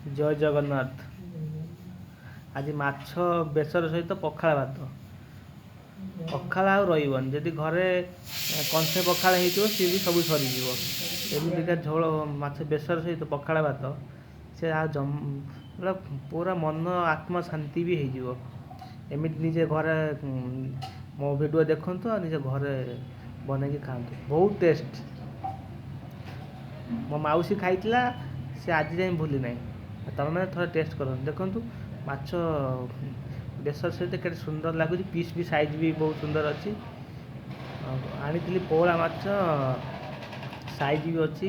ଜୟ ଜଗନ୍ନାଥ। ଆଜି ମାଛ ବେସର ସହିତ ପଖାଳ ଭାତ। ପଖାଳ ଆଉ ରହିବନି, ଯଦି ଘରେ କଂସେ ପଖାଳ ହେଇଥିବ ସିଏ ବି ସବୁ ସରିଯିବ। ଏମିତିକା ଝୋଳ ମାଛ ବେସର ସହିତ ପଖାଳ ଭାତ, ସେ ଆଉ ପୁରା ପୁରା ମନ ଆତ୍ମା ଶାନ୍ତି ବି ହେଇଯିବ। ଏମିତି ନିଜେ ଘରେ ମୋ ଭିଡ଼ିଓ ଦେଖନ୍ତୁ ଆଉ ନିଜ ଘରେ ବନେଇକି ଖାଆନ୍ତୁ, ବହୁତ ଟେଷ୍ଟ। ମୋ ମାଉସୀ ଖାଇଥିଲା, ସେ ଆଜି ଯାଏଁ ଭୁଲି ନାହିଁ। ତମେ ଥରେ ଟେଷ୍ଟ କରନ୍ତୁ, ଦେଖନ୍ତୁ ମାଛ ବେସର ସହିତ କେତେ ସୁନ୍ଦର ଲାଗୁଛି। ପିସ୍ ବି ସାଇଜ୍ ବି ବହୁତ ସୁନ୍ଦର ଅଛି। ଆଣିଥିଲି ପୋହଳା ମାଛ, ସାଇଜ୍ ବି ଅଛି,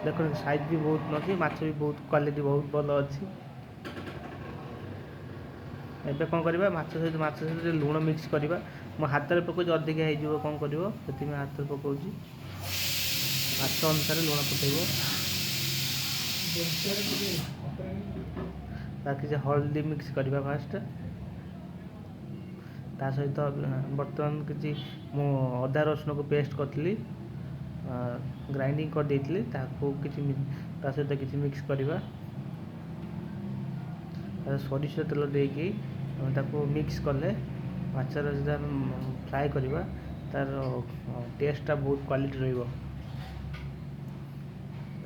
ଦେଖନ୍ତୁ ସାଇଜ୍ ବି ବହୁତ ଅଛି, ମାଛ ବି ବହୁତ କ୍ୱାଲିଟି ବହୁତ ଭଲ ଅଛି। ଏବେ କ'ଣ କରିବା, ମାଛ ସହିତ ଲୁଣ ମିକ୍ସ କରିବା। ମୁଁ ହାତରେ ପକାଉଛି, ଅଧିକା ହେଇଯିବ କ'ଣ କରିବ, ସେଥିପାଇଁ ହାତରେ ପକାଉଛି। ମାଛ ଅନୁସାରେ ଲୁଣ ପକାଇବ, ତା କିଛି ହଳଦୀ ମିକ୍ସ କରିବା ଫାଷ୍ଟ। ତା ସହିତ ବର୍ତ୍ତମାନ କିଛି ମୁଁ ଅଦା ରସୁଣକୁ ପେଷ୍ଟ କରିଥିଲି, ଗ୍ରାଇଣ୍ଡିଙ୍ଗ କରିଦେଇଥିଲି, ତାକୁ କିଛି ତା ସହିତ କିଛି ମିକ୍ସ କରିବା। ସୋରିଷ ତେଲ ଦେଇକି ଆମେ ତାକୁ ମିକ୍ସ କଲେ ମାଛର ଯଦି ଆମେ ଫ୍ରାଏ କରିବା, ତାର ଟେଷ୍ଟଟା ବହୁତ କ୍ୱାଲିଟି ରହିବ।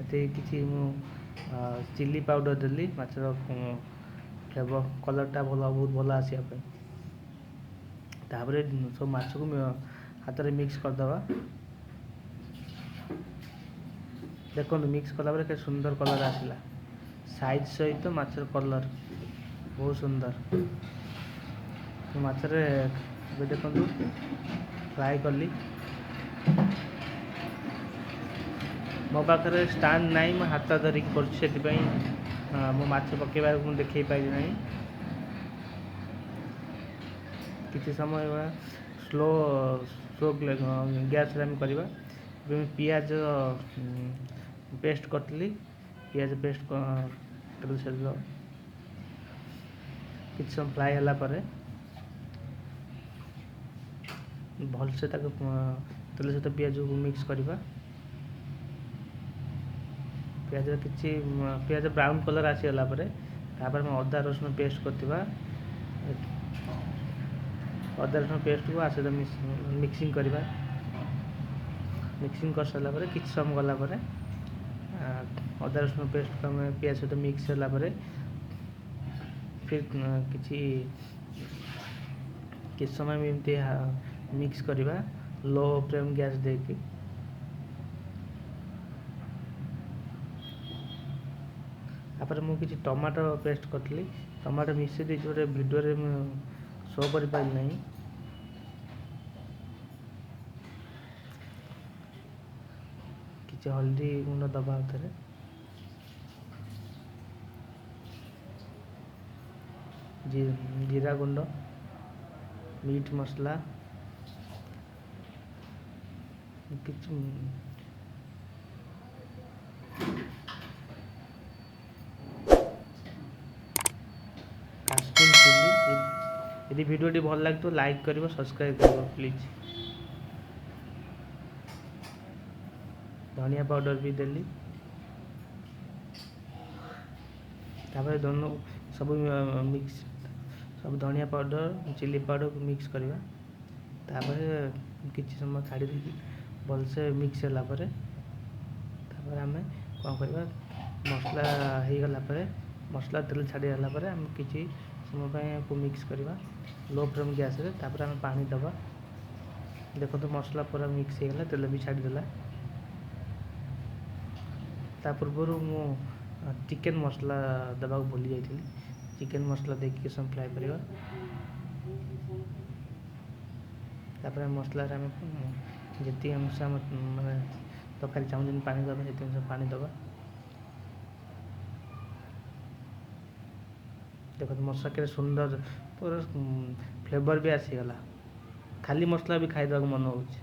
ଏଥିରେ କିଛି ମୁଁ ଚିଲି ପାଉଡ଼ର ଦେଲି, ମାଛର ଫ୍ଲେଭର କଲର୍ଟା ଭଲ, ବହୁତ ଭଲ ଆସିବା ପାଇଁ। ତାପରେ ସବୁ ମାଛକୁ ହାତରେ ମିକ୍ସ କରିଦେବା। ଦେଖନ୍ତୁ ମିକ୍ସ କଲା ପରେ କେତେ ସୁନ୍ଦର କଲର୍ ଆସିଲା, ସାଇଜ୍ ସହିତ ମାଛର କଲର୍ ବହୁତ ସୁନ୍ଦର। ମାଛରେ ଏବେ ଦେଖନ୍ତୁ ଫ୍ରାଏ କଲି। ମୋ ପାଖରେ ଷ୍ଟାଣ୍ଡ ନାହିଁ, ମୁଁ ହାତ ଧରିକି କରୁଛି, ସେଥିପାଇଁ ମୁଁ ମାଛ ପକାଇବାକୁ ମୁଁ ଦେଖାଇ ପାରିଲି ନାହିଁ। କିଛି ସମୟ ସ୍ଲୋ ସ୍ଲୋ ଗ୍ୟାସ୍ରେ ଆମେ କରିବା। ଏବେ ମୁଁ ପିଆଜ ପେଷ୍ଟ କରିଥିଲି, ପିଆଜ ପେଷ୍ଟ ତେଲ କିଛି ସମୟ ଫ୍ରାଏ ହେଲା ପରେ ଭଲସେ ତାକୁ ତେଲ ସହିତ ପିଆଜକୁ ମିକ୍ସ କରିବା। ପିଆଜ କିଛି ପିଆଜ ବ୍ରାଉନ୍ କଲର୍ ଆସିଗଲା ପରେ ତାପରେ ଆମେ ଅଦା ରସୁଣ ପେଷ୍ଟ କରିଥିବା, ଅଦା ରସୁଣ ପେଷ୍ଟକୁ ଆ ସହିତ ମିକ୍ସିଂ କରିବା। ମିକ୍ସିଂ କରିସାରିଲା ପରେ କିଛି ସମୟ ଗଲା ପରେ ଅଦା ରସୁଣ ପେଷ୍ଟକୁ ଆମେ ପିଆଜ ସହିତ ମିକ୍ସ ହେଲା ପରେ ଫିର୍ କିଛି କିଛି ସମୟ ଏମିତି ମିକ୍ସ କରିବା ଲୋ ଫ୍ଲେମ୍ ଗ୍ୟାସ୍ ଦେଇକି। ତାପରେ ମୁଁ କିଛି ଟମାଟୋ ପେଷ୍ଟ କରିଥିଲି, ଟମାଟୋ ମିଶାଇ ଦେଇଛି, ଗୋଟେ ଭିଡ଼ିଓରେ ମୁଁ ଶୋ କରିପାରିଲି ନାହିଁ। କିଛି ହଳଦୀ ଗୁଣ୍ଡ ଦେବା ଆଉଥରେ, ଜିରା ଗୁଣ୍ଡ, ମିଟ୍ ମସଲା, କିଛି କାଶ୍ମୀର ଚିଲି। ଯଦି ଭିଡ଼ିଓଟି ଭଲ ଲାଗିଥିବ ଲାଇକ୍ କରିବ, ସବସ୍କ୍ରାଇବ୍ କରିବ ପ୍ଲିଜ୍। ଧନିଆ ପାଉଡ଼ର ବି ଦେଲି। ତାପରେ ଦୋନୋ ସବୁ ମିକ୍ସ, ସବୁ ଧନିଆ ପାଉଡ଼ର ଚିଲି ପାଉଡ଼ରକୁ ମିକ୍ସ କରିବା। ତାପରେ କିଛି ସମୟ ଛାଡ଼ି ଦେଇକି ଭଲସେ ମିକ୍ସ ହେଲା ପରେ ତାପରେ ଆମେ କ'ଣ କରିବା, ମସଲା ହେଇଗଲା ପରେ, ମସଲା ତେଲ ଛାଡ଼ିଗଲା ପରେ ଆମେ କିଛି ସମୟ ପାଇଁ ୟାକୁ ମିକ୍ସ କରିବା ଲୋ ଫ୍ଲେମ୍ ଗ୍ୟାସ୍ରେ। ତାପରେ ଆମେ ପାଣି ଦେବା। ଦେଖନ୍ତୁ ମସଲା ପୁରା ମିକ୍ସ ହେଇଗଲା, ତେଲ ବି ଛାଡ଼ିଦେଲା। ତା ପୂର୍ବରୁ ମୁଁ ଚିକେନ୍ ମସଲା ଦେବାକୁ ଭୁଲି ଯାଇଥିଲି। ଚିକେନ୍ ମସଲା ଦେଇକି କିଛି ସମୟ ଫ୍ରାଏ କରିବା। ତାପରେ ମସଲାରେ ଆମେ ଯେତିକି ଅଂଶ ଆମ ମାନେ ତରକାରୀ ଚାହୁଁଛନ୍ତି ପାଣି ଦେବା, ସେତିକି ଅଂଶ ପାଣି ଦେବା। ଦେଖନ୍ତୁ ମସଲା କେତେ ସୁନ୍ଦର ପୁରା ଫ୍ଲେଭର୍ ବି ଆସିଗଲା, ଖାଲି ମସଲା ବି ଖାଇଦେବାକୁ ମନ ହେଉଛି।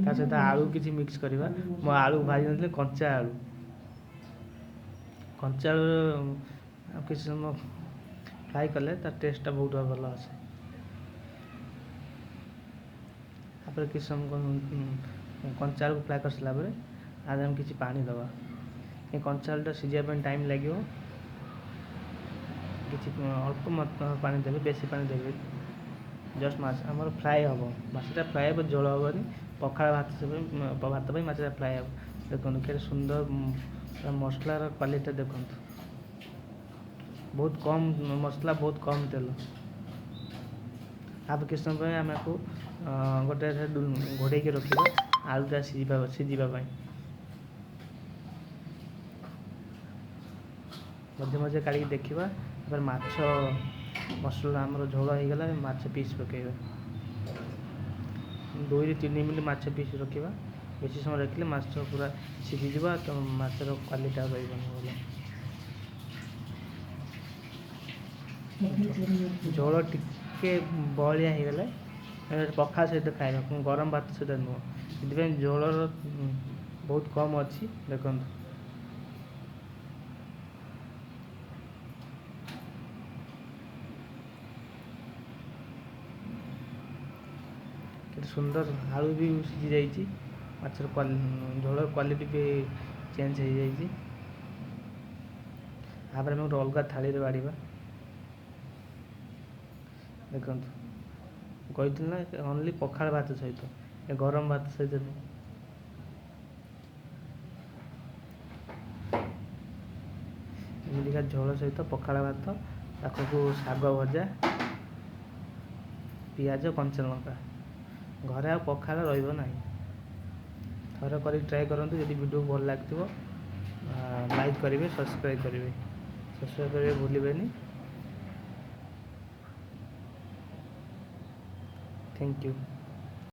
ତା ସହିତ ଆଳୁ କିଛି ମିକ୍ସ କରିବା। ମୁଁ ଆଳୁ ଭାଜି ନଥିଲି, କଞ୍ଚା ଆଳୁ, କଞ୍ଚା ଆଳୁ କିଛି ସମୟ ଫ୍ରାଏ କଲେ ତା ଟେଷ୍ଟଟା ବହୁତ ଭଲ ଆସେ। ତାପରେ କିଛି ସମୟ କଞ୍ଚା ଆଳୁକୁ ଫ୍ରାଏ କରିସାରିଲା ପରେ ଆମେ କିଛି ପାଣି ଦେବା। ଏ କଞ୍ଚା ଆଳୁଟା ସିଝିବା ପାଇଁ ଟାଇମ୍ ଲାଗିବ। କିଛି ଅଳ୍ପ ପାଣି ଦେବେ, ବେଶୀ ପାଣି ଦେବେ। ଜଷ୍ଟ ମାଛ ଆମର ଫ୍ରାଏ ହେବ, ମାଛଟା ଫ୍ରାଏ ହେବ, ଝୋଳ ହେବନି। ପଖାଳ ଭାତ ଭାତ ପାଇଁ ମାଛଟା ଫ୍ରାଏ ହେବ। ଦେଖନ୍ତୁ କେତେ ସୁନ୍ଦର ମସଲାର କ୍ୱାଲିଟିଟା ଦେଖନ୍ତୁ, ବହୁତ କମ୍ ମସଲା, ବହୁତ କମ୍ ତେଲ। ତାପରେ କିଛି ସମୟ ପାଇଁ ଆମେ ଆକୁ ଗୋଟେ ଘୋଡ଼େଇକି ରଖିବା ଆଳୁଟା ସିଝିବା ପାଇଁ। ମଝିରେ ମଝିରେ କାଢ଼ିକି ଦେଖିବା। ତାପରେ ମାଛ ମସଲା ଆମର ଝୋଳ ହେଇଗଲା, ମାଛ ପିସ୍ ପକାଇବା। 2ରୁ 3 ମିନିଟ୍ ମାଛ ପିସ୍ ରଖିବା। ବେଶୀ ସମୟ ରଖିଲେ ମାଛ ପୁରା ସିଝିଯିବ, ତ ମାଛର କ୍ୱାଲିଟି ଆଉ ରହିବନି ଭଲ। ଝୋଳ ଟିକେ ବହଳିଆ ହେଇଗଲେ ପଖାଳ ସହିତ ଖାଇବା, ଗରମ ଭାତ ସହିତ ନୁହଁ। ସେଥିପାଇଁ ଝୋଳର ବହୁତ କମ୍ ଅଛି। ଦେଖନ୍ତୁ କେତେ ସୁନ୍ଦର ଆଳୁ ବି ସିଝି ଯାଇଛି, ମାଛର ଝୋଳର କ୍ୱାଲିଟି ବି ଚେଞ୍ଜ ହେଇଯାଇଛି। ତାପରେ ଆମେ ଗୋଟେ ଅଲଗା ଥାଳିରେ ବାଢ଼ିବା। ଦେଖନ୍ତୁ କହିଥିଲି ନା, ଓନ୍ଲି ପଖାଳ ଭାତ ସହିତ, ଏ ଗରମ ଭାତ ସହିତ ନୁହଁ। ଏମିତିକା ଝୋଳ ସହିତ ପଖାଳ ଭାତ, ପାଖକୁ ଶାଗ ଭଜା, ପିଆଜ, କଞ୍ଚା ଲଙ୍କା। ଘରେ ଆଉ ପଖାଳ ରହିବ ନାହିଁ। ଥରେ କରିକି ଟ୍ରାଏ କରନ୍ତୁ। ଯଦି ଭିଡ଼ିଓ ଭଲ ଲାଗିଥିବ ଲାଇକ୍ କରିବେ, ସବସ୍କ୍ରାଇବ୍ କରିବେ, ସବସ୍କ୍ରାଇବ୍ କରିବେ ଭୁଲିବେନି। Thank you.